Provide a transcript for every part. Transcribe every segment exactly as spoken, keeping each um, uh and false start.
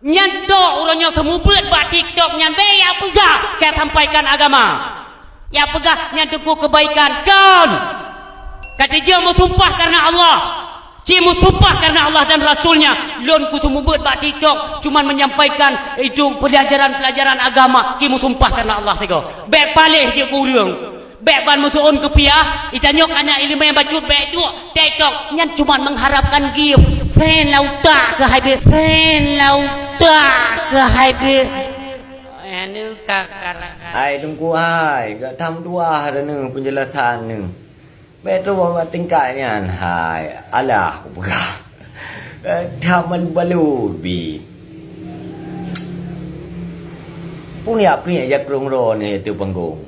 Nyan tok uroe nyoe seumeubeuet bak TikTok nyan, bèk jak peugah ka sampaikan agama. Jak peugah nyan teungku keubaikan, kon. Ka teujeuet meusumpah kareuna Allah. Ci meusumpah kareuna Allah dan Rasul-Nya, lôn keu seumeubeuet bak TikTok cuman menyampaikan itu pelajaran-pelajaran agama, ci meusumpah kareuna Allah sigoe. Bèk paléh jeuet keu ureueng. Bèk ban meusuon keupiah, geutanyoe keu aneuk ileumèe bacut bèk duek TikTok, nyan cuman mengharapkan gift. Sen lam utak keuh hai bit, sen lam utak keuh hai bit. Anu ka, ka, ka. Hai Teungku hai, gata meutuah droeneuh peunjelasan neuh. Bèk trôh bak tingkat nyan hai, alah kupeugah. Gata malu-balu bit. Peue nyang pih jak krông droeneuh ateueh panggong.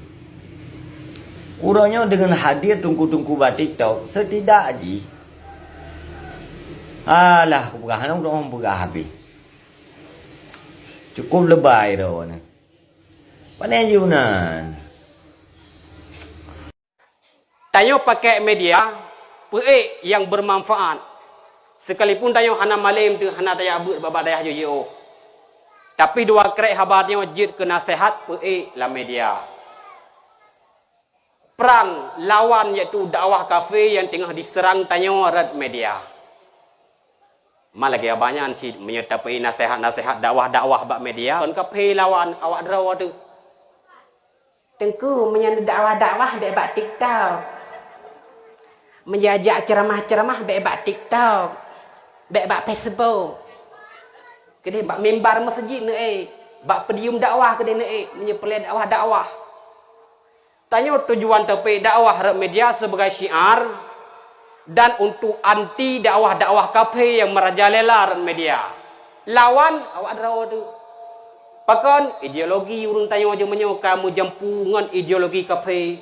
Uroe nyoe deungon hadir teungku-teungku bak TikTok, setidak jih, alah, kupeugah, hana ulôn peugah habéh. Cukôp leubèh droeneuh. Pane jih meunan. Tanyoe pakèk media peuék nyang beumanfaat. Sekalipun tanyoe hana malém teuh, hana tajak beuet bak dayah jiôh-jiôh. Tapi dua krek haba nyoe jeuet keu naseuhat peuék lam media. Prang lawan, yaitu dakwah kafé nyang teungoh diseurang tanyoe rot media. Ma lagèe haba nyan cit, meunyoe tapeuék naseuhat-naseuhat dakwah-dakwah bak media, kon kafé lawan awak droe teuh. Teungku, meunyoe dakwah-dakwah bèk bak TikTok. Meunyoe jak ceuramah-ceuramah bèk bak TikTok. Bèk bak Facebook. Keudéh bak mimbar meuseujid neuék, bak podium dakwah keudéh neuék, meunyoe peureulèe dakwah-dakwah. Tanyoe tujuan tapeuék dakwah rot media sebagai syiar dan untuk anti dakwah-dakwah kafé nyang meurajalela rot media. Lawan awak droe teuh. Pakon? Ideologi ureueng tanyoe jeumeunyoe ka meujampu ngon ideologi kafé.